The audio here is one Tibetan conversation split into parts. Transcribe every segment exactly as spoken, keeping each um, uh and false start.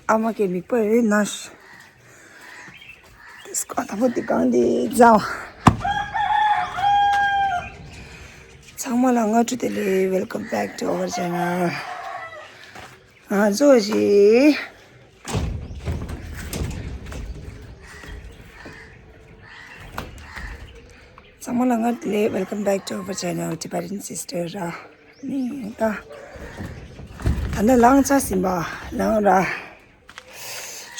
ཨ་མ་གི་མིག་པ་ཡོད་ན། དེ་སྐོར་དང་པོ་དེ་གང་དེ་ཛའོ། ཚང་མ་ལ་སྔ་དྲོ་བདེ་ལེགས། Welcome back to our channel. ང་ཚོ་ཞིག་ཚང་མ་ལ་སྔ་དྲོ་བདེ་ལེགས། Welcome back to our channel, Tibetan Sister. ར་ནི་ད་ད་ནི་ལངས་ཚར་ཟིན་པ་ལངས་ར།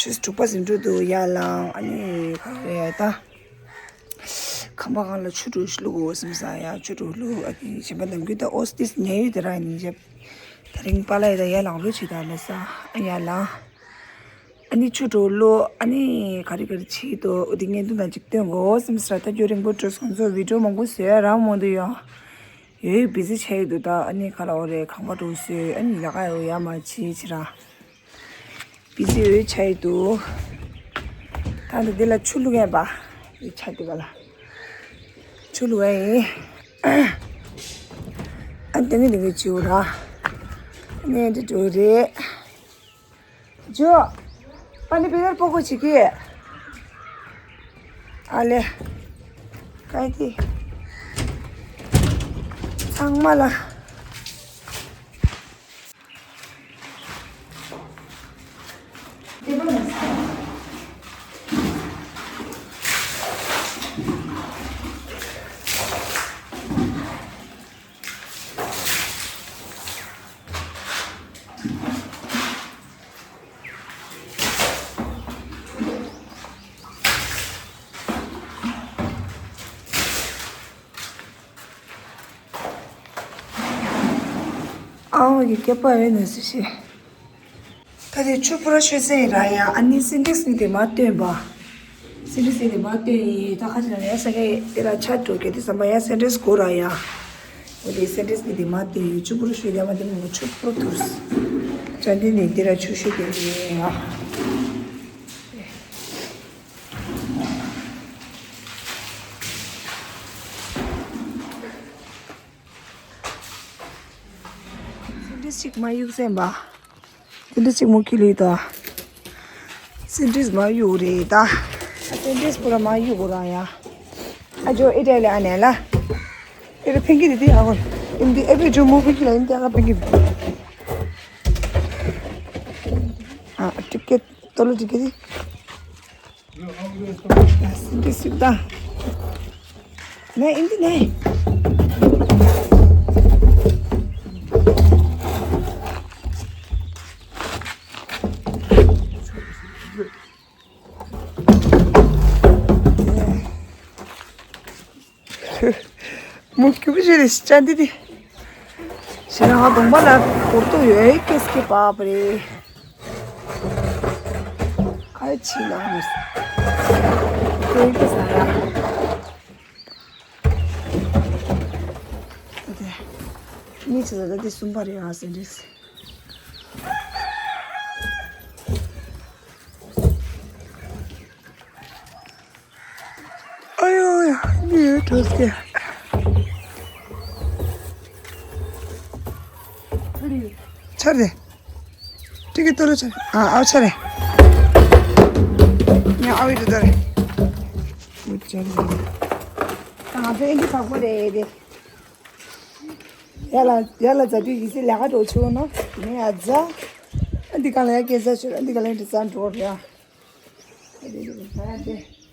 ཆུ་ཚོད་དྲུག་པ་ཟིན་འགྲོ་འདུག་ཡར་ལངས། ཨ་ནི་ག་རེ་ད། ཁང་པ་སྒང་ལ་ཆུ་དྲོད་བླུག་དགོས་བསམ་ས། ཡ་ཆུ་དྲོད་བླུག་ཨ་ནི་གཞན་པ་ནམ་རྒྱུན་ད་ཨོ་སི་ཏིས་ཉལ་ཡོད་དེ་ར་ཡིན་ཞབས། ད་རིང་པཱ་ལགས་ཡ་ད་ཡར་ལངས་རོགས་བྱེད་ད་ལ་ས། ཨ་ཡར་ལངས། ཨ་ནི་ཆུ་དྲོད་བླུག་ཨ་ནི་ག་རེ་ག་རེ་བྱེད་དོ་འོ་དེ་བརྙན་ཐུང་དང་ཅིག་སྟོན་དགོས་བསམ་ས། ད་རྒྱུན་རིང་པོ་འགྲོ་སོང་། ཚོ་བི་ཌིའོ་མང་པོ་བཟོས་རག་མ་འདུག་ཡ། ཡོད་བི་ཟི་ཆགས་ཡོད་འདུག་ད་ཨ་ནི་ག་ལ་འོ་རེད། ཁང་པ་འགྲོ་བཟོས་ཨ་ནི་ལ་ཀ་ཡོད་ཡ་མ་བྱེད་བྱེད་ར། བི་ཟི་འོས་ཆ་ཡི་འདུག་ད་ལྟ་འདི་ལ་ཆུ་བླུག་ཡས་པ། འདི་ཆ་འདི་ག་ལ་ཆུ་བླུག་ཡས་ཡིན། ཨ་དེ་ནི་འདི་གི་བྱིའུ་ར། ནས་འདི་འགྲོ་རེད། ཇོ། པ་ནི་པི་ལར་པོ་གོ་ཆི་ཀི། ཨ་ལེ། ཀའི་ཏི། ཚང་མ་ལ། ཨའོ་ཡི་སྐྱེས་པ་ཡོད་ནས་སུ་ཤེས། ད་དེ་ཆུ་པུ་ར་ཤོད་སེ་ཡིན་ར་ཡ། ཨ་ནི་སེན་ཏེག་སི་ནི་དེ་མ་བཏོན་པ། སེན་ཏེག་སི་ནི་དེ་མ་བཏོན་ཡིན། ད་ཁ་ཅིག་ན་ཡ་ས་གའི་དེ་ལ་ཆ་འགྲོ་གི་དེ་ཟམ་པ་ཡ་སེན་ཏེག་སི་གོ་ར་ཡ། འོ་དེ་སེན་ཏེག་སི་ནི་དེ་མ་བཏོན་ཡིན། ཆུ་པུ་ར་ཤོད་དེ་མ་དེ་མོ་ཆུ་པུ་ར་ཐུར་སི། ཅན་དེ་ནི་དེ་ལ་ཆུ་ཤོད་དེ་ཡིན་ཡ། སེན་ཏེག་སི་གཅིག་མ་གཡུག་སེམས་པ། སེན་ཏེག་སི་གཅིག་མུ་ཁྱི་ལུས་དང་། སེན་ཏེག་སི་མ་གཡུག་རེད་ད། སེན་ཏེག་སི་པུ་ར་མ་གཡུག་གོ་རང་ཡ། ཨ་ཇོ་ཨི་ཏྲ་ལི་ཨ་ནེ་ལ། ཨི་ར་ཕིང་གི་དི་དི་ཨ་གོ། ཨིན་དི་ཨེ་བི་ཇོ་མུ་ཕིང་གི་ལ་ཨིན་དི་ཨ་ག་ཕིང་གི། ཨ་ཊི་ཀེ་ཊི་ཏོ་ལོ་ཊི་ཀེ་ཊི། སིབ་ད། ནས་ཨིན་དི་ནས། མུ་ཁྱུག་ཞིག་རེད་ཅན་དི་དི། ཞེ་ན་ང་གདོང་པ་ལ་གོར་ཏོ་ཡོད་ཀེ་སི་ཀེ་པ་པ་རེད། ཁ་ཆི་ལ་མོ་སི་ཀེ་ཀེ་ས་ར། ཨ་དེ་གཉིས་ཆ་ས་ད་དེ་གསུམ་པ་རེད་ཨ་སེ་འདྲེས། ཨ་ཡོ་ཡ་ནི་གྲོ་སྐྱེ། ཆར་རེ། ཏི་ཀི་ཏོ་རོ་ཆར་རེ། ཨ་ཨའོ་ཆར་རེ། ཉ་ཨའོ་ཡི་ཏོ་རེ། མུ་ཆར་རེ། ང་ཚོ་ཨིན་ཇི་བག་པོ་རེད་དེ། ཡ་ལ་ཡ་ལ་ཛ་དུས་ཡི་སི་ལ་ག་འགྲོ་ཆུ་ནོ། ནི་ཨ་ཛ། ཨ་འདི་ག་ལ་ཡ་སྐད་ཆ་ཆོད། ཨ་འདི་ག་ལ་ཡ་འདྲི་ཙམ་འགྲོ་རེད་ཨ། པཱ་ལགས།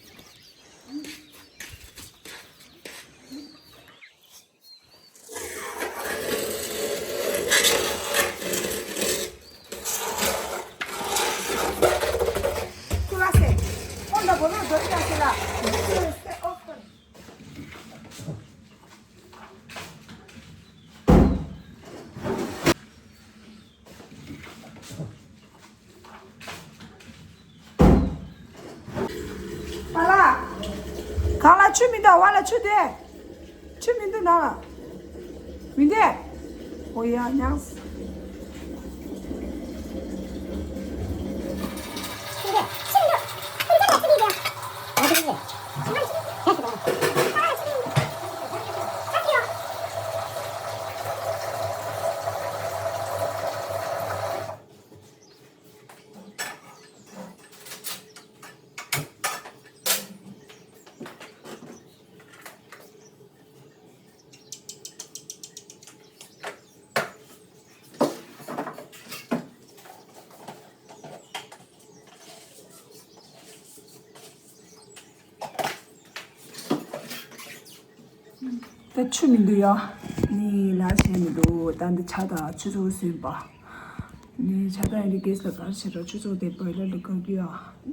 གང་ལ་ཆུ་མི་འདུག་འོག་ལ་ཆུ་དེ། ཆུ་མི་འདུག་ནང་ལ། མི་འདུག་འོ་ཡ་ཉག་ཆུ་མི་འདུག་ཡ། ནི་ལ་བྱས་མི་འདུག་ད་འདི་ཇ་དང་ཆུ་ཚོད་སུས་པ། ནི་ཇ་དང་ཡི་གེ་སི་ལ་གར་བྱེད་ར་ཆུ་ཚོད་དེ་བོད་ལ་ལུ་གར་གི་ཡ།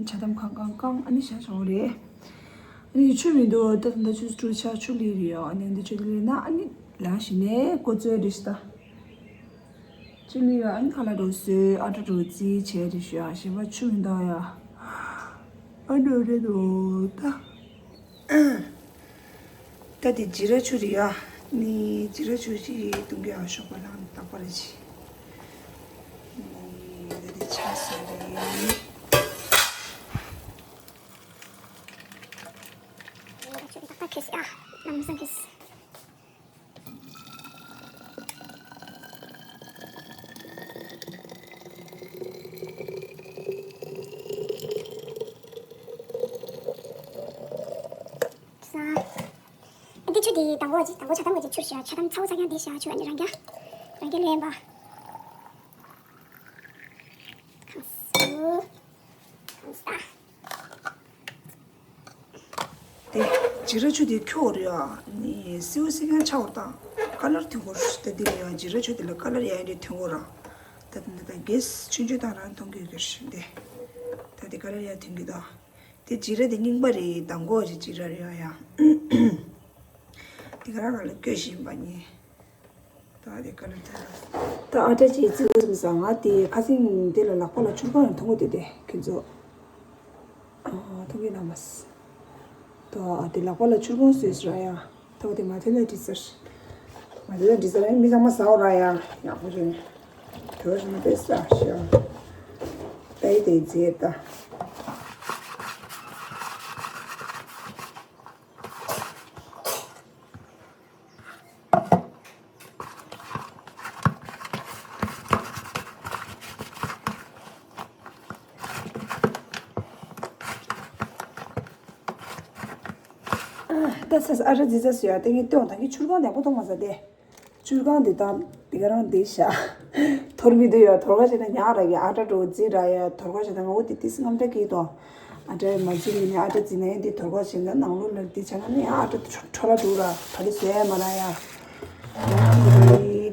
ཇ་དམ་ཁང་ཁང་ཁང་ཨ་ནི་ཤ་ཤོག་རེད། ནི་ཆུ་མི་འདུག་ད་ད་ཆུ་ཚོད་ཆ་ཆུ་ལི་རི་ཡ། ནི་འདི་ཆུ་ལི་ན་ཨ་ནི་ལ་ཞི་ནས་ཀོ་ཚོད་རི་ཤི་ད། ཆུ་ལི་ཡ་ཨ་ནི་ཁ་ལ་འགྲོ་སོས་ཨ་ཏྲ་འགྲོ་རྩིས་བྱས་རི་ཤི་ཡ་ཞི་བ་ཆུ་མི་འདུག་ཡ། ཨ་འགྲོ་རེད་འདུག་ད། ད་དེ་ཇི་ར་ཆུ་རེད་ཡ། ནི་ཇི་ར་ཆུ་ཞིག་གཏོང་གི་ཨ་ཤོག་པ་ལང་དག་པ་རེད་ཅི། ནི་ད་དེ་ཆ་ཟེར་རེད། ད་ཁེ་སི་ཨ། ནམ་སང་ཁེ་སི། ས། འདི་ཆུ་འདི་དང་པོ་ཅི་དང་པོ་ཆ་ཐམ་གོ་ཅི་ཆུར་བཞག་ཆ་ཐམ་ཚ་བོ་ཚ་རྐྱང་འདི་བཞག་ཆུ་ཨ་ནི་རང་རྐྱང་། རང་རྐྱང་ལེན་པ། ཁམས་སུ། ཁམས་ས། དེ་ཇི་ར་ཆུ་དེ་ཁྱོ་རེད་ཨ། ནི་སེའུ་སེ་གང་ཆ་བར་དང་ཀ་ལར་ཐུན་གོ་ར་དེ་དེ་རེད་ཨ། ཇི་ར་ཆུ་དེ་ལ་ཀ་ལར་ཡ་ཡ་འདྲེ་ཐུན་གོ་ར། ད་དེ་ད་གེ་སི་ཆུན་ཆུན་དང་རང་མཐོང་གི་ཡོད་གི་རེད་དེ། ད་དེ་ཀ་ལར་ཡ་ཐུན་གི་ད། དེ་ཇི་ར་དེ་རྙིང་པ་རེད་དང་གོ་ཇི་ཇི་ར་རེད་ཨ་ཡ། དེ་ག་ར་ག་ལ་བཀོད་བཞིན་པ་ཉེ། ད་དེ་ག་ལ་ད། ད་ཨ་ཏྲ་ཅིག་བརྩི་བ་ཙམ་ཟ་ང་དེ་ཁ་སིང་དེ་ལ་ལག་པ་ལ་ཆུར་གང་ཡང་མཐོང་གི་དེ་དེ་ཁྱེད་ཚོ། ཨ་མཐོང་གི་ན་མ་སི། ད་དེ་ལག་པ་ལ་ཆུར་གང་སོས་སི་ར་ཡ། ད་དེ་མ་ཐེ་ལ་དྲི་ཟེར། མ་ཐེ་ལ་དྲི་ཟེར་ར་མི་ཚང་མ་ཟ་འོ་ར་ཡ། ཡག་པོ་རེད། དེ་བ་ཞིག་མ་དེ་ཟ་ཤ། ད་ཡི་དེ་རྫས་ད། ད་ས་ས་ཨ་ར་ཛི་ཛ་སུ་ཡ་ཏེ་ངའི་སྟོན་ད་གི་ཆུར་གང་དེ་པོ་ཐོག་མ་ཟ་དེ། ཆུར་གང་དེ་དང་དེ་ག་རང་དེ་ཤ། ཐོར་མི་འདུག་ཡ་ཐོར་ག་བྱས་ན་ཉག་ར་གི་ཨ་ཏྲ་འགྲོ་རྫི་ར་ཡ་ཐོར་ག་བྱས་ན་ང་འོ་དེ་ཏི་སི་རྔམ་སྐྲག་གི་དོ། ཨ་ཏྲ་མ་རྫི་མི་ནི་ཨ་ཏྲ་རྫི་ན་ཡ་དེ་ཐོར་ག་བྱས་ན་ནང་ལོ་ལ་དེ་བྱས་ན་ནི་ཨ་ཏྲ་ཁྲོ་ལ་འགྲོ་ར་ད་དེ་ཟས་མ་ར་ཡ།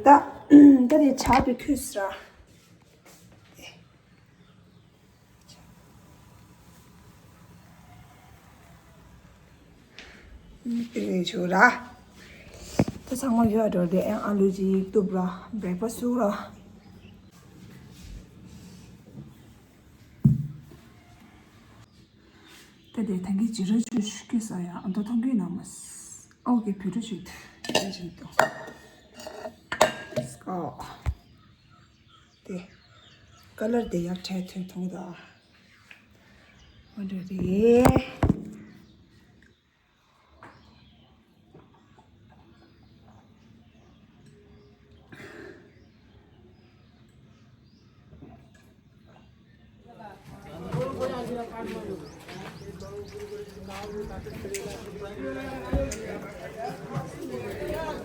ད་ད་དེ་ཆག་པའི་ཁུས་ར། ཨེ་ཆུ་ར། ད་ཚང་མ་ཡོད་འགྲོ་དེ་ཨ་ལུ་ཅིག་གཏུབ་ར་བེག་ཕ་སི་བཟོ་ར། ད་དེ་ཐང་གི་ཇི་ར་ཆུ་ཤུ་ཀི་ས་ཡ་ཨ་མདོ་ཐང་གི་ན་མ་སི། ཨོ་ཀེ་བུ་རུ་ཆུ་དེ་བཞིན་དུ། སྐོ། དེ། ཀ་ལར་དེ་ཡག་ཕྲད་ཐོན་ཐོང་ད། འོ་འདྲ་རེད།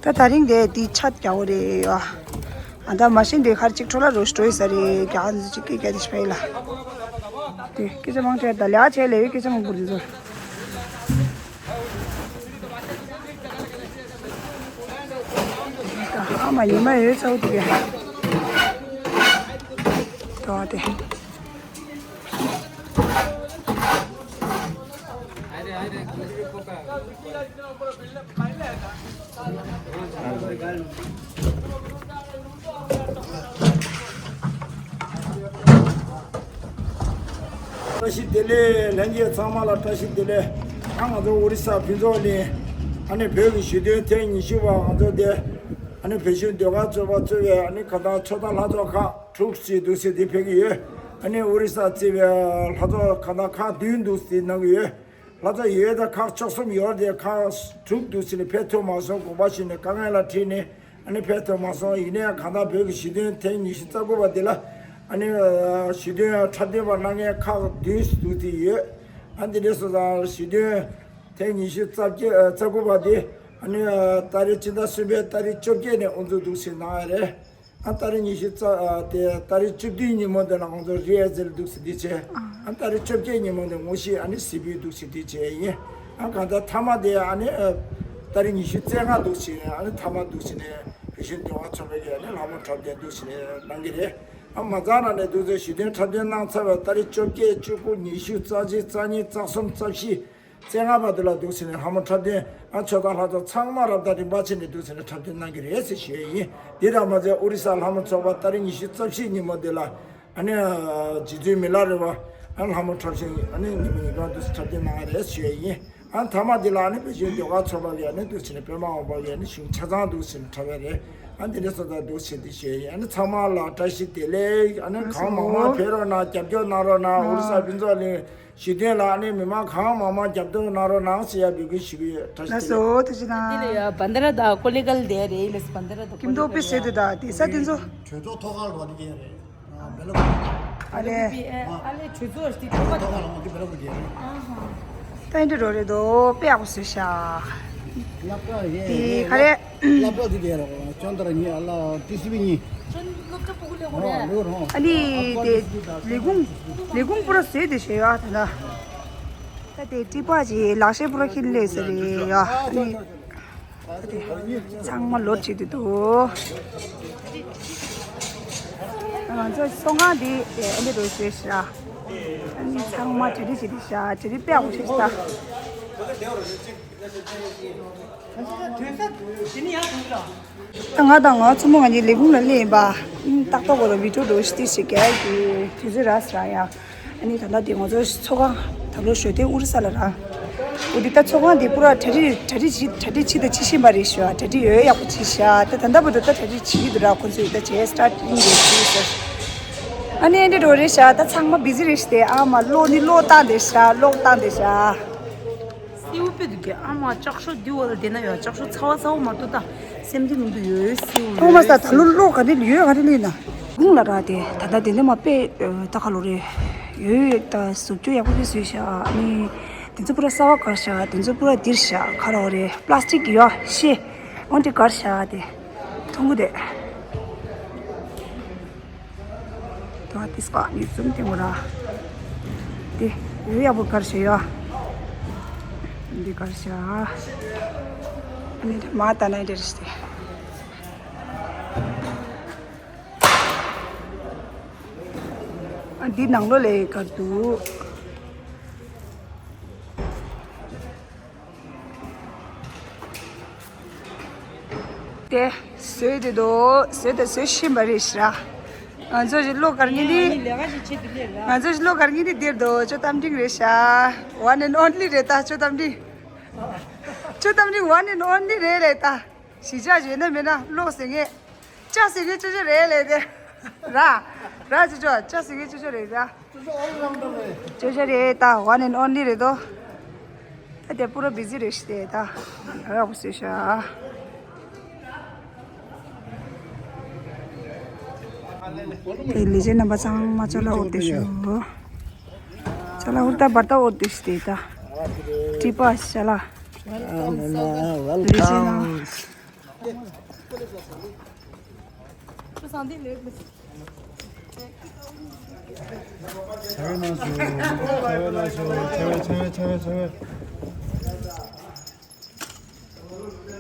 ད་ད་རིང་དེ་དེ་ཆ་རྒྱག་འོ་རེད་ཡ། ཨ་ད་མ་ཤེས་འདི་ཁར་གཅིག་འཕྲོ་ལ་རོ་སྤྲོ་ཡི་ས་རེད་རྒྱ་ཨ་ཅིག་གི་རྒྱ་དེ་ཤ་ཡི་ལ། དེ་སྐད་ཆ་མང་ཆེ་ད་ལ་ཆེ་ལེ་བའི་སྐད་ཆ་མང་པོ་རེད་ཟེར། ཨ་མ་ཉི་མ་ཡོད་ཚ་བོ་དེ་ག་དོ་དེ། བཀྲ་ཤིས་བདེ་ལེགས། ལྷན་རྒྱས་ཚང་མ་ལ་བཀྲ་ཤིས་བདེ་ལེགས། ཨ་ང་ཚོ་ཨོ་རི་ས་ཕུན་ཚོགས་གླིང་ཨ་ནི་བོད་ཀྱི་གཞིས་སྟོན་ཐེངས་ཉི་ཤུ་པ་ང་ཚོ་དེ་ཨ་ནི་བོད་གཞུང་ཟློས་གར་ཚོགས་པ་གཙོས་པའི་ཨ་ནི་ག་ད་ཆོས་དང་ལྷ་ཚོགས་ཁག་དྲུག་ཅིག་འདུག་སེ་དེ་ཕེབས་ཀྱི་ཡོད། ཨ་ནི་ཨོ་རི་ས་གཙོས་པའི་ལྷ་ཚོགས་ག་ད་ཁག་བདུན་འདུག་སེ་གནང་གི་ཡོད། ལྷ་ཚོགས་ཡོད་དེ་ཁག་བཅུ་གསུམ་ཡོད་དེ་ཁག་དྲུག་འདུག་སེ་ནི་ཕེབས་ཐུབ་མ་སོང་དགོངས་པ་བཞེས་ནས་དཀའ་ངལ་ལ་ཁྲིད་ནས་ཨ་ནི་ཕེབས་ཐུབ་མ་སོང་། ཡིན་ནའི་གང་ལྟར་བོད་ཀྱི་གཞིས་སྟོན་ཐེངས་ཉི་ཤུ་རྩ་དགུ་པ་འདི་ལ་ཨ་ནི་གཞིས་སྟོན་འཁྲབ་སྟོན་པ་གནང་མཁན་ཁག་བདུན་འདུག་སེ་ཡོད། ཨ་འདི་འདྲ་སོང་ཙང་གཞིས་སྟོན་ཐེངས་ཉི་ཤུ་རྩ་བརྒྱད་རྩ་དགུ་པ་འདི་ཨ་ནི་ཏ་རིག་སྤྱི་ཟླ་གསུམ་པའི་ཏ་རིག་བཅོ་བརྒྱད་ནས་དབུ་འཛུགས་འདུག་སེ་གནང་ཡ་རེད། ཨ་ཏ་རིག་ཉི་ཤུ་རྩ་ཨ་དེ་ཏ་རིག་བཅུ་བདུན་ཉིན་མོ་དེ་ལ་ང་ཚོ་རི་ཨེ་ཛེལ་འདུག་སེ་འདི་བྱས། ཨ་ཏ་རིག་བཅོ་བརྒྱད་ཉིན་མོ་དེ་ངོ་ཤེས་ཨ་ནི་སི་བི་འདུག་སེ་འདི་བྱས་ཡིན། ཨ་གང་ལྟར་མཐའ་མ་དེ་ཨ་ནི་ཨ་ ཏ་རིག་ཉི་ཤུ་རྩ་ལྔ་འདུག་བྱས་ནས་ཨ་ནི་མཐའ་མ་འདུག་བྱས་ནས་བོད་གཞོན་ལྟེ་བ་ཚོགས་པའི་གི་ཨ་ནི་ལྷ་མོ་འཁྲབ་སྟོན་འདུག་བྱས་ནས་གནང་གི་རེད། ཨ་མ་རྩ་ནང་ནས་འདུག་ཚེ་ཞུ་སྟོན་འཁྲབ་སྟོན་གནང་ཚར་བའི་ཏ་རིག་བཅོ་བརྒྱད་བཅུ་དགུ་ཉི་ཤུ་རྩ་གཅིག་རྩ་གཉིས་རྩ་གསུམ་རྩ་བཞི་རྩ་ལྔ་བར་དུ་ལ་འདུག་བྱས་ནས་ལྷ་མོ་འཁྲབ་སྟོན་ཨ་ཆོས་བདག་ལྷ་ཚོགས་ཚང་མ་རབ་དང་རིམ་པ་བྱས་ནས་འདུག་བྱས་ནས་འཁྲབ་སྟོན་གནང་གི་རེད་ཟེར་ཞུ་ཡས་ཡིན། འདི་དང་མ་ཚད་ཨོ་རི་ས་ལྷ་མོ་ཚོགས་པ་ཏ་རིག་ཉི་ཤུ་རྩ་བཞི་ཉིན་མོ་འདི་ལ། ཨ་ནི་རྗེ་བཙུན་མི་ལ་རས་པ་ཨ་ལྷ་མོ་འཁྲབ་ཤིང་ཨ་ནི་ཉི་མ་ཉིན་གང་དུ་འཁྲབ་སྟོན་གནང་ཡ་རེད་ཞུ་ཡ་ཡིན། ཨ་མཐའ་མ་འདི་ལ་ཨ་ནི་བོད་གཞོན་ཟློས་གར་ཚོགས་པ་གི་ཨ་ནི་འདུག་བྱས་ནས་པད་མ་དབང་པོ་གི་ཨ་ནི་གཞུང་ཆ་ཚང་འདུག་བྱས་ནས་འཁྲབ་ཡ་རེད། ཨ་འདི་འདྲ་སོ་སོ་འདུག་བྱས་ཏེ་ཞུ་ཡ་ཡིན། ཨ་ནི་ཚང་མ་ལ་བཀྲ་ཤིས་བདེ་ལེགས། ཨ་ནི་གང་མང་མང་ཕེབས་རོགས་གནང་། རྒྱབ་སྐྱོར་གནང་རོགས་གནང་། ཨོ་རི་ས་ཕུན་ཚོགས་གླིང་ཞུ་སྟོན་ལ་ཨ་ནི་མི་མང་གང་མང་མང་རྒྱབ་སྐྱོར་གནང་རོགས་གནང་ཞེས་ཡ་འབོད་སྐུལ་ཞུ་གི་ཡོད། བཀྲ་ཤིས་བདེ་ལེགས། ལགས་སོ་ཐུགས་རྗེ་གནང་། འདི་ལ་ཡ་བན་དར་དང་ཀོ་ལི་གལ་དེ་རེད་ལགས། བན་དར་དང་ཀོ་ལི་གལ་ཀིམ་མདོ་དཔེ་བཟོས་འདུག་ད་དེ་ས་དེ་ཚོ། གྲོས་ཚོགས་ཐོག་ཁར་རོགས་དེ་རེད། ཨ་ལེ། ཨ་ལེ་གྲོས་ཚོགས་ཞིག་ཐོག་ཁར་རོགས་དེ་བེ་ལ་གོ་རེད། ད་འདི་འགྲོ་རེད་དོ། དཔེ་ཡག་པོ་བཟོས་ཤག་དེ་ག་རེད། སློབ་གྲྭ་དེ་ག་རེད། ཅོན་ཏ་ར་ཉི་ཨ་ལ་ཏི་སི་བི་ཉི། ཨ་ནི་དེ་ལས་ཁུངས་ལས་ཁུངས་པུ་ར་བཟོས་དེ་བྱས་ཡོད་ད། ད་དེ་ཀྲི་པ་ཅི་ལག་ཤེས་པུ་ར་ཁྱེར་ལས་ཟེར་རེད་ཡ། ཨ་ནི། ཚང་མ་ལོ་བྱེད་དུ་འདུག་ང་ཚོ་ཚོང་ཁང་འདི་ཨེ་འདི་རུ་བྱེད་ཤག་ཨ་ནི་ཚང་མ་གྲ་སྒྲིག་བྱེད་དུ་ཤག་གྲ་སྒྲིག་དཔེ་ཡག་པོ་བྱེད་ཤག་ད་ང་དང་ང་ཚོ་མོ་ང་གཉིས་ལས་ཁུངས་ལ་སླེབས་ཡིན་པ། ཏག་ཏག་གོ་ལ་བི་ཌིའོ་འགྲོ་ཤི་ཏི་ཞིག་རྒྱག་གི་དུས་ཚོད་རག་ས་ཡ། ཨ་ནི་ད་ལྟ་དེ་ང་ཚོ་ཚོགས་ཁང་ད་ལོ་ཞོ་སྟོན་ཨུ་རུ་ས་ལ་རག་འོ་དེ་ད་ཚོགས་ཁང་དེ་པུ་ར་གྲ་སྒྲིག་གྲ་སྒྲིག་བྱེད་གྲ་སྒྲིག་བྱེད་དང་བྱེད་བཞིན་པ་རེད་ཤག་གྲ་སྒྲིག་ཡོད་ཡག་པོ་བྱེད་ཤག་ད་ད་ལྟ་བར་དུ་ད་གྲ་སྒྲིག་བྱེད་ཀྱི་འདུག་ར། ཁོ་ཚོས་ད་བྱས་སི་ཊར་ཊི་ཡིན་རེད་ཟེར། ཨ་ནི་འདི་འགྲོ་རེད་ཤག་ད་ཚང་མ་བི་ཟི་རེད་ཤག་དེ་ཨ་མ་གློག་ནི་གློག་བཏང་བསྡད་ཤག་གློག་བཏང་བསྡད་ཤག་སེའུ་དཔེ་འདུག་གི་ཨ་མ་ལྕགས་ཤོག་འདི་འོག་ལ་བསྡད་ན་ཡང་ལྕགས་ཤོག་ཚ་བ་ཚ་བོ་མ་གཏོགས་ད་སེམས་ཀྱི་ནང་དུ་ཡོད་སེའུ་ཨོ་མ་ཡོད་ས་ད་ལོ་གློག་ག་རེ་ཡོད་ག་རེ་ལེན་ན། དགུང་ལ་ར་དེ་ད་ལྟ་དེ་འདྲ་མ་དཔེ་ད་ག་ལོ་རེད། ཡོད་ཡོད་ད་བཟོ་བཅོས་ཡག་པོ་དཔེ་བཟོས་ཤག་ཨ་ནི་དེ་ཚོ་པུ་ར་གསར་བ་དཀར་ཤག་དེ་ཚོ་པུ་ར་འདིར་ཤག་ག་ལོ་རེད། པ་ལ་སི་ཊིག་ཡོད་ཤེ་འོན་ཏེ་དཀར་ཤག་དེ་ཐུང་གུ་དེ། ད་དེ་སྐ་ནི་ཙུམ་དེ་མོ་ར། དེ་ཡོད་ཡག་པོ་དཀར་ཤག་ཡ། འདི་དཀར་ཤག་ཨ་ནི་མ་ད་ན་འདྲ་རེད་དེ། ཨ་འདི་ནང་ལོགས་ལ་དཀར་འདུག་དེ་བཟོས་དེ་དོ་བཟོས་དེ་བཟོས་ཤེས་པ་རེད་ཤག་ང་ཚོ་ཞིག་གློག་དཀར་ངེས་ནི། ང་ཚོ་ཞིག་གློག་དཀར་ངེས་ནི་འདིར་དོ་ཅོ་གཏམ་འབྲིང་རེད་ཤག One and only རེད་ད་ཅོ་གཏམ་འབྲིང་། ཅོ་གཏམ་འབྲིང་one and only རེད་ལེ་ད། གཞིས་ཆགས་ཡོད་ན་མེད་ན་གློག་ཟེར་ངེས། ལྕགས་ཟེར་མཁན་ཅོ་ཅོ་རེད་ལེ་དེ། ར། ར་ཅོ་ཅོ་ལྕགས་ཟེར་མཁན་ཅོ་ཅོ་རེད་ར། ཅོ་ཅོ་རེད་ད་one and only རེད་དོ། ད་དེ་པུ་ར་བི་ཟི་རེད་ཤི་དེ་ད། ར་བུ་སེ་ཤ། དེ་ལས་བྱེད་རྣམ་པ་ཚང་མ་ཅོ་ལ་འོ་དེ་ཤོ། ཅོ་ལ་འུར་ད་བར་ད་འོ་དེ་ཤི་དེ་ད། ཀྲི་པ་ཤ་ལ། ལས་བྱེད་རྣམ།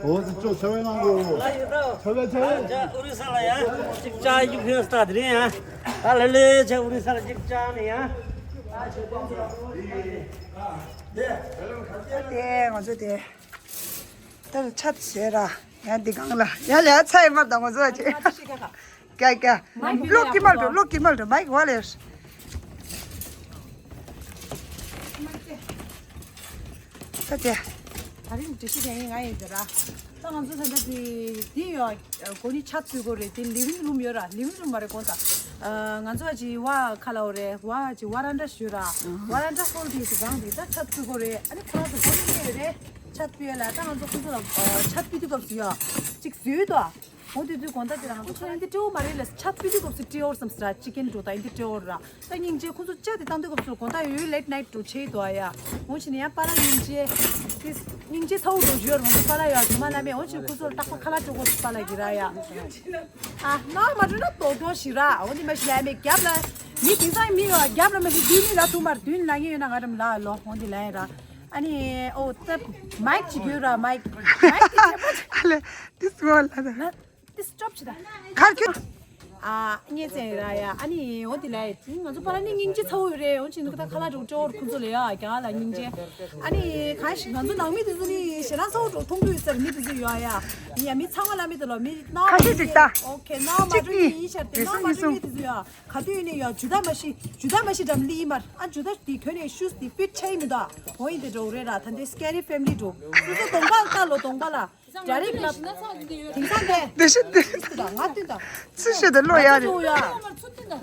འོ་ཙི་ཅོ་ཚེ་བའི་ནང་གོ། ཚེ་བའི་ཚེ་བའི། ཨུ་རི་ས་ལ་ཡ། གཅིག་ཅག་ཡུག་ཕན་སྟ་དེ་རིང་ཡ། ད་ལེ་ལེ་ཆེ་ཨུ་རི་ས་ལ་གཅིག་ཅག་ནི་ཡ། དེ་ང་ཚོ་དེ། ད་ཆ་ཚེ་ར། ཡ་འདི་གང་ལ། ཡ་ལ་ཡ་ཚ་ཡི་མར་དང་ང་ཚོ་ཅེ། ཀྱ་ཀྱ། གློག་གི་མར་འགྲོ་གློག་གི་མར་འགྲོ་མའིག་ཝ་ལེར། ད་དེ། ད་རིང་འདྲི་ཤི་ཀྱང་ཡིན་ང་ཡིན་ཟེར་ར། ད་ང་ཚོ་ད་ལྟ་དེ་དེ་ཡོད་གོ་ནི་ཆ་ཚུད་གོ་རེད་དེ་ལི་ཝིང་རུམ་ཡོད་ར་ལི་ཝིང་རུམ་མ་རེད་གོ་ད། ང་ཚོ་ཅི་བ་ཁ་ལ་འོ་རེད་བ་ཅི་བ་ར་འདྲ་ཞུ་ར། བ་ར་འདྲ་ཧོལ་དེ་ཞིག་གང་དེ་ད་ཆ་ཚུད་གོ་རེད་ཨ་ནི་ཁོ་རང་ཚོ་གོ་ནི་ཡོད་རེད་ཆ་ཚུད་ཡོད་ལ་ད་ང་ཚོ་ཁོ་ཚོ་ལ་ཆ་ཚུད་དུས་སྐབས་སུ་ཡོད་ཅིག་ཟོས་དོ། འོ་དེ་དུས་དགོང་དག་དེ་རང་ཁོ་ཚོ་འདི་སྤྲེའུ་མ་རེད་ལ་ཆ་ཕི་དུས་སྐབས་སུ་སྤྲེའུ་བསམ་སྲ་ཅི་ཀེན་འགྲོ་དང་འདི་སྤྲེའུ་ར་ད་སྙིང་རྗེ་ཁོ་ཚོ་ཅ་དེ་བཏང་དུས་སྐབས་སུ་དགོང་དག་ཡོད་ལེ་ཊི་ནའི་ཊི་འགྲོ་ཆེ་དོ་ཨ་ཡ། འོ་ཆི་ནི་ཡང་པ་ལ་སྙིང་རྗེ་དེ་སྙིང་རྗེ་ཚ་བོ་འགྲོ་ཞུ་ཡོད་རང་ཚོ་པ་ལ་ཡ་ཇོ་མ་ལ་མེ་འོ་ཆི་ཁོ་ཚོར་རྟག་པ་ཁ་ལག་སྤྲོད་དགོས་པ་ལ་གི་ར་ཡ། ཨ་ནོར་མ་འགྲོ་ན་དོ་དོ་ཞི་ར་འོ་འདི་མ་ཞི་ལ་མེ་རྒྱབ་ལ་མི་དེང་སང་མི་ཡོད་རྒྱབ་ལ་མ་ཞི་བདུན་མི་ལ་ཐུག་མར་བདུན་ལ་ངེ་ཡོད་ན་ང་རམ་ལ་ལོ་འོ་འདི་ལ་ཡ་ར། ཨ་ནི་ཨོ་ཙེ་མའིག་ཅིག་ཡོད་ར། མའིག་མའིག་དེ་ཆེན་པོ་ཅིག་ཨ་ལེ། ཏིས་གོ་ལ་ད། ན་ཏིས་སི་ཊོབ་ཅིག་ད། ཁར་ཁྱོད། ཨ་ངས་ཙེ་ར་ཡ། ཨ་ནི་འོ་དེ་ལས་ང་ཚོ་པ་ར་ནི་སྙིང་རྗེ་ཚ་བོ་ཡོད་རེད། འོ་ཅི་ནི་ད་ཁ་ལག་འགྲོ་ཅོར་ཁོང་ཚོ་ལ་ཡ་རྒྱ་ལ་སྙིང་རྗེ། ཨ་ནི་གང་ཞིག་ང་ཚོ་ནང་མི་དེ་ཚོ་ནི་ཞེ་ན་ཚ་བོ་འགྲོ་མཐོང་གི་ཡོད་ས་རེད། མི་དེ་ཚོ་ཡོད་ཡ། ཡ་མི་ཚང་མ་ལ་མི་དེ་ལ་མི་ན་ཁ་ཤས་ཅིག་ད། ཨོ་ཁེ་ན་མ་གཅིག་འགྲོ་གཉིས་ཡིན་ཤར་དེ་ན་མ་གྲོ་གཉིས་དེ་ཚོ་ཡ། ག་དུས་ནས་ཡ་ཇུ་ད་མ་ཤི་ཇུ་ད་མ་ཤི་འགྲམ་ལི་མར། ཨ་ཇུ་ད་དེ་གྱོན་ནས་ཤུས་དེ་ཕིཊ་ཆ་ཡི་མི་འདུག་འོ་ཡིན་དེ་འགྲོ་རེད་ར། ད་འདི་སི་ཀེ་རི་ཕེ་མི་ལི་འགྲོ། སོ་སོ་གདོང་པ་ལྟ་ལོ། གདོང་པ་ལ་ཌའི་རེག་ལབ། དེང་སང་དེ། དེ་ཤི་དེ། ང་བསྟུན་དང་། ང་བསྟུན་དང་། ང་ཚོ་ལོ་ཡ་རེད།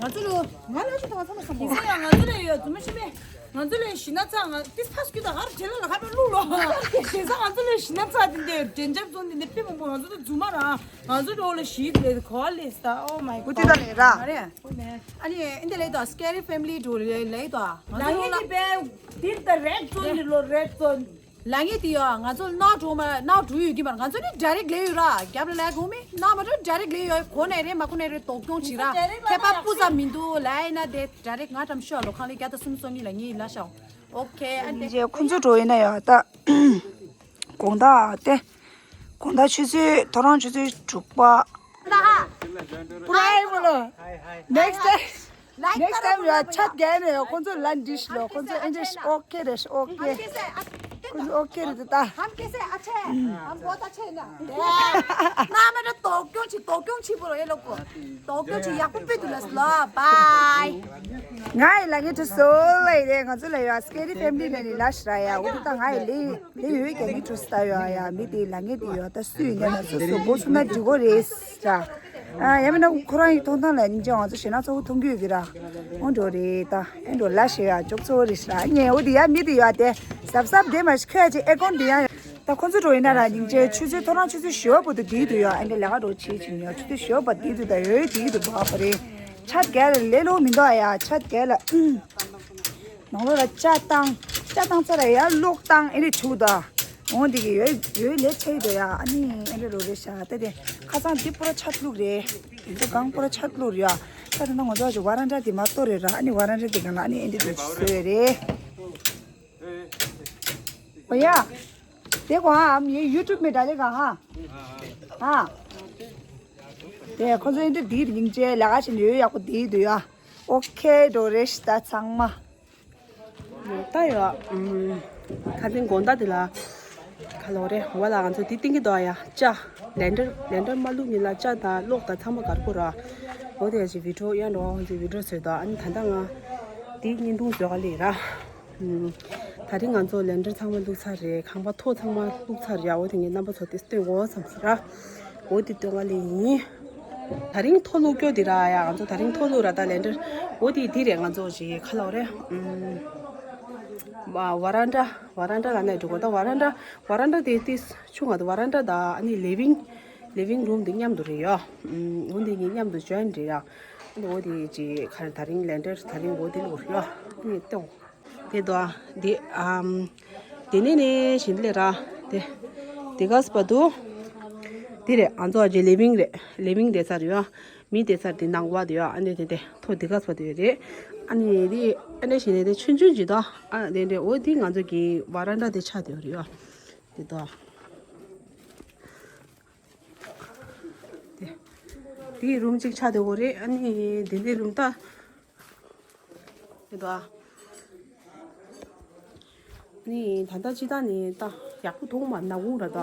ང་ཚོ་ལོ་ང་ལ་ཤི་དང་ཚང་མ་སོང་གོ། ང་ཚོ་ལ་ཡོད་རྫུན་མ་ཤི་མེད། ང་ཚོ་ལས་ཞི་ན་ཚ་ང་ཏིས་ཕ་སྐུ་དང་ཧར་རྗེ་ལ་ལ་ཁ་པའི་ལུག་ལོ། དེང་སང་ང་ཚོ་ལས་ཞི་ན་ཚ་དེ་འདྲའི་དྲན་འཇགས་བཟོ་འདི་འདི་པི་མང་པོ་ང་ཚོ་ལ་རྫུན་མ་རང་། ང་ཚོ་འགྲོ་ལ་ཞིག་ལས་གོ་ལས་ད། Oh my god། འུ་ཏི་ད་ལས་ར། ཨ་ནི་འདི་ལས་ད་སི་ཀེ་རི་ཕེ་མི་ལི་འགྲོ་ལས་ལས་ད། ང་ཚོ་ལ་ཡི་ནི་པའི་དེ་ད་རེད་ཙོན་ནི་ལོ་རེད་ཙོན། ལ་ངེ་དེ་ཡོ་ང་ཚོ་ནག་འགྲོ་མ་ནག་འགྲོ་ཡོད་ཀྱི་མ་རེད། ང་ཚོ་ནི་ཌའི་རེག་ལས་ཡོད་ར། རྒྱབ་ལ་ལས་གོ་མི་ནག་མ་འགྲོ་ཌའི་རེག་ལས་ཡོད། གོ་ནས་རེད་མ་གོ་ནས་རེད། དོག་གྱོང་བྱི་ར། ཁྱད་པར་སྤུ་ཙམ་མི་འདུག་ལ་ཡིན་ན་དེ་ཌའི་རེག་ང་ཀྲམ་ཤོ་ལོ་ཁང་ལས་བརྒྱ་དང་སུམ་ཅུ་སོ་གཉིས་ལ་ངེད་ལ་ཤོག་ཨོ་ཁེ། ཨ་ནི་རྗེས་ཁོང་ཚོ་འགྲོ་ཡིན་ན་ཡང་ད། དགོང་དག་དེ། དགོང་དག་ཆུ་ཚོད་ཐོ་རངས་ཆུ་ཚོད་དྲུག་པ། པུ་ར་ཧེ་མོ་ལོ། Next time next time ཡ་ཆད་རྒྱལ་ནས་ཡ་ཁོང་ཚོ་ལ་འདྲི་ཤི་ལོ། ཁོང་ཚོ་ཨེ་འདྲ་ཤི་ཨོ་ཁེ་རེད་ཤི་ཨོ་ཁེ། ཁོང་ཚོ་ཨོ་ཁེ་རེད་ད། हम कैसे अच्छे हैं। हम बहुत अच्छे हैं ना। ना मेरा टोक्यो ची टोक्यो ची बोलो ये लोग को। དོག་སྐྱོང་བྱེད་ཡག་པོ་དཔེ་འདུག་ལ་ལ། བའི། ང་ཡི་ལ་ངའི་གྲོས་སོ་ལ་ཡི་རེད། ང་ཚོ་ལ་ཡོད་སི་ཀེ་རི་ཕེ་མི་ལི་ལ་ནི་ལ་ཤི་ར་ཡ། འོ་དེ་ད་ང་ཡི་ལི་ལི་ཡོད་ཀྱང་ངའི་གྲོས་སོ་ལྟ་ཡོད་ཡ། མི་དེ་ལ་ངའི་དེ་ཡོད་ད་སུ་ཡིན་ན་ང་ཚོ་སོ་སོ་སུ་ན་འགྲིག་གོ་རེད་ཤ། ཨ་ཡ་མིན་ན་ཁོ་རང་ཡི་མཐོང་སྟངས་ལ་སྙིང་རྗེ། ང་ཚོ་ཞེ་ན་ཚ་བོ་མཐོང་གི་ཡོད་ཀྱི་ར། འོ་འགྲོ་རེད་ད། ཨེ་འགྲོ་ལ་ཤི་ཡ་ཅོག་ཚ་བོ་རེད་ཤ་ར། ཉེ་འོ་དེ་ཡ་མི་དེ་ཡོད་དེ་གཟབ་གཟབ་དེ་མ་ཤི་ཁོས་ཅི་ཨེ་ཀོན་དེ་ཡ། ད་ཁོ་ཚོ་འགྲོ་ཡིན་ན་ར་སྙིང་རྗེ། ཆུ་ཚོད་ཐོ་རངས་ཆུ་ཚོད་བཞི་པ་བར་དུ་བསྡད་དུ་ཡོད། ཨ་འདྲ་ལས་ཀ་འགྲོ་བྱེད་ཅིང་ཡོད། ཆུ་ཚོད་བཞི་པ་བར་བསྡད་དུ་ད་ཡོད་བསྡད་དུ་བ་བ་རེད། ཆ་རྒྱལ་ལས་ལོ་མི་འདུག་ཨ་ཡ། ཆ་རྒྱལ་ལ་ནང་ལོ་ལ་ཅ་བཏང་ཅ་བཏང་ཚར་ཡ་གློག་བཏང་ཨེ་རེད་ཆུ་ད། འོང་འདི་གི་ཡོད་ཡོད་ལས་ཆེ་དུ་ཡ། ཨ་ནི་ཨེ་འདྲ་རོ་རེད་ཤག་ད་དེ་ཁ་སང་འདི་པུ་ར་ཆ་བླུག་རེད། འདི་གང་པུ་ར་ཆ་བླུག་རེད་ཡ། ད་དེ་ན་ང་ཚོ་ཨ་ཅོ་ཝ་རན་ཌ་དེ་མ་གཏོར་རེད་ར། ཨ་ནི་ཝ་རན་ཌ་དེ་གང་ལ་ཨ་ནི་ཨེ་འདྲ་རོ་ཆུ་བཟོས་རེད། འོ་ཡ། देखो हाँ, हम ये YouTube में डालेगा हाँ। हाँ। དེ་ཁོ་ཚོ་ཨེ་འདྲ་དེ་རིང་ཅེ་ལས་ཀ་བྱེད་ནས་ཡོད་ཡག་པོ་དེ་འདུག་ཡ། ཨོ་ཁེ་འགྲོ་རེད་ཤི་ད་ཚང་མ། ད་ཡོད། ཁ་སང་དགོང་དག་དེ་ལ་ཁ་ལོ་རེ་འོ་ལ་ང་ཚོ་དེ་སྟེང་གི་དོ་ཡ་ཅ་ལེན་ཌར་ལེན་ཌར་མ་བླུགས་ཉིན་ལ་ཅ་དང་གློག་དང་ཚང་མ་གར་པོ་ར། འོ་དེ་ཡ་ཅི་བི་ཌིའོ་ཡ་འགྲོ་བ་ང་ཚོ་བི་ཌིའོ་བཟོས་དོ། ཨ་ནི་ད་ལྟ་ང་དེ་བརྙན་ཐུང་བཟོ་ག་ལས་ར། ད་རིང་ང་ཚོ་ལེན་ཌར་ཚང་མ་བླུགས་ཚར་རེད། ཁང་པ་ཐོག་ཚང་མ་བླུགས་ཚར་རེད། འོ་དེ་ངས་རྣམ་པ་ཚོ་དེ་སྟོན་གོ་བསམ་སོང་ར། འོ་དེ་སྟོན་ག་ལེ་ཡིན། ད་རིང་ཐོག་བླུགས་སྐྱོ་དེ་ར་ཡ། ང་ཚོ་ད་རིང་ཐོག་བླུགས་ར་ད་ལེན་ཌར། འོ་དེ་དེ་རེད་ང་ཚོ་ཞིག་ཁ་ལོ་རེད། ཝ་རན་ཌ་ཝ་རན་ཌ་ལ་ནས་འགྲོ་གོ་ད་ཝ་རན་ཌ་ཝ་རན་ཌ་དེ་དེ་ཆུང་ང་ད་ཝ་རན་ཌ་ད་ཨ་ནི་ལེ་བིང་ལེ་བིང་རུམ་དེ་མཉམ་དུ་རེད་ཡ། འོ་དེ་ངས་མཉམ་དུ་ཇོ་ཡིན་རེད་ཡ། ཨ་ནི་འོ་དེ་ཅིག་ཁ་ད་རིང་ལེན་ཌར་ད་རིང་འོ་དེ་བླུགས་རེད་ཡ། ཨ་ནི་སྟོན། དེ་དོ། དེ་ཨམ། དེ་ནས་ནས་བཞིན་ལས་ར། དེ། དེ་ག་སྤ་དུ། དེ་རེད་ཨ་ཚོ་ཨ་ཅེ་ལེ་བིང་རེད། ལེ་བིང་དེ་ཚར་ཡོད། མི་དེ་ཚར་དེ་ནང་བ་དེ་ཡོད། ཨ་ནེ་དེ་དེ་ཐོ་དེ་ག་སྤ་དེ་ཡོད་རེད། ཨ་ནེ་དེ་ཨ་ནེ་བཞིན་ནས་དེ་ཆུན་ཆུན་ཅི་དོ། ཨ་དེ་འདྲས་འོ་དེ་ང་ཚོ་གི་ཝ་རན་ཌ་དེ་ཆ་དེ་ཡོད་རེད་ཡོད། དེ་དོ། དེ། དེ་རུམ་གཅིག་ཆ་དེ་འོ་རེད། ཨ་ནེ་དེ་འདྲས་རུམ་ད། དེ་དོ། ནི་ད་ལྟ་ཅི་ད་ནི་ད་ཡག་པོ་མཐོང་མ། ནག་ཁུང་ར་ད།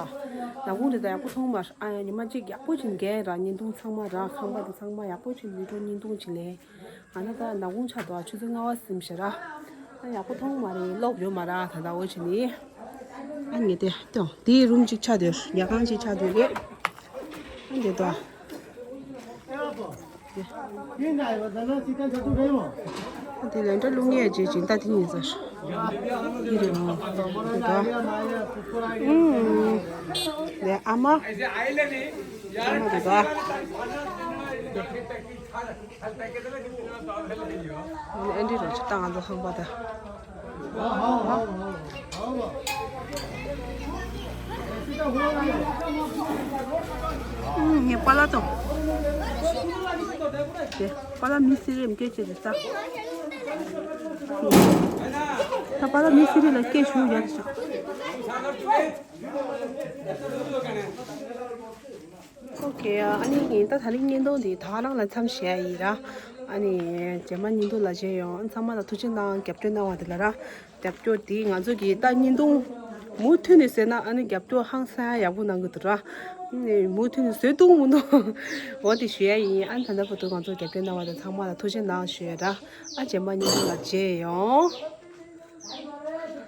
ནག་ཁུང་རེ་ད་ཡག་པོ་མཐོང་མ། ཨ་ཉི་མ་གཅིག་ཡག་པོ་ཅིག་འགས་ར་བརྙན་ཐུང་ཚང་མ་ར་ཁང་པ་དེ་ཚང་མ་ཡག་པོ་ཅིག་བི་ཌིའོ་བརྙན་ཐུང་ཅིག་ལས། ཨ་ན་ད་ནག་ཁུང་ཆགས་འདུག་ཆུ་ཚོད་ལྔ་པ་ཟིན་ཤག་ར། ཨ་ཡག་པོ་མཐོང་མ་རེད། གློག་ཡོད་མ་ར་ད་ད་འོ་ཅི་ནི། ཨ་ངས་དེ་ལྟོས་དེའི་རུམ་གཅིག་ཆགས་འདུག་ཉལ་ཁང་གཅིག་ཆགས་འདུག་རེད། ཨ་འདི་ད། དེ་ལན་འདྲ་རླུང་ཡས་རྗེས་སྦྱིན་བདག་དེ་ཉིད་ཟེར། འདི་རེད་མོ། འདི་ད། ཨུམ། ལས་ཨ་མ། ཨ་མ་འདི་ད། ཨ་འདི་རོ་ཆུ་ཏང་ང་ཚོ་ཧང་པ་ད། ངས་པ་ལ་ཏོ། དེ་པ་ལ་མི་སི་རེམ་སྐད་ཆེ་དེ་ས། ད་པ་ལ་མི་སི་རི་ལ་སྐད་ཞུ་ཡག་ཤག་ཨོ་ཁེ། ཨ་ནི་ད་ད་རིང་བརྙན་ཐུང་འདི་ད་ག་རང་ལ་མཚམས་བཞག་ཡིན་ར། ཨ་ནི་རྗེས་མ་བརྙན་ཐུང་ལ་མཇལ་ཡོང་། ཚང་མ་ལ་ཐུགས་རྗེ་གནང་། རྒྱབ་སྐྱོར་གནང་བ་དེ་ལ་ར། རྒྱབ་སྐྱོར་འདི་ང་ཚོ་གི་ད་བརྙན་ཐུང་མུ་མཐུད་ནས་བཟོས་ན་ཨ་ནི་རྒྱབ་སྐྱོར་ཧང་སང་ཡག་པོ་གནང་གི་འདུག་ར། ཨ་ནི་མུ་མཐུད་ནས་བཟོས་འདུག་མི་འདུག་འོ་དེ་ཞུ་ཡ་ཡིན། ཨ་ནི་ད་ལྟ་བར་དུ་ང་ཚོ་རྒྱབ་སྐྱོར་གནང་བ་དང་ཚང་མ་ལ་ཐུགས་རྗེ་གནང་ཞུ་ཡ་ར། ཨ་རྗེས་མ་བརྙན་ཐུང་ལ་མཇལ་ཡོང་།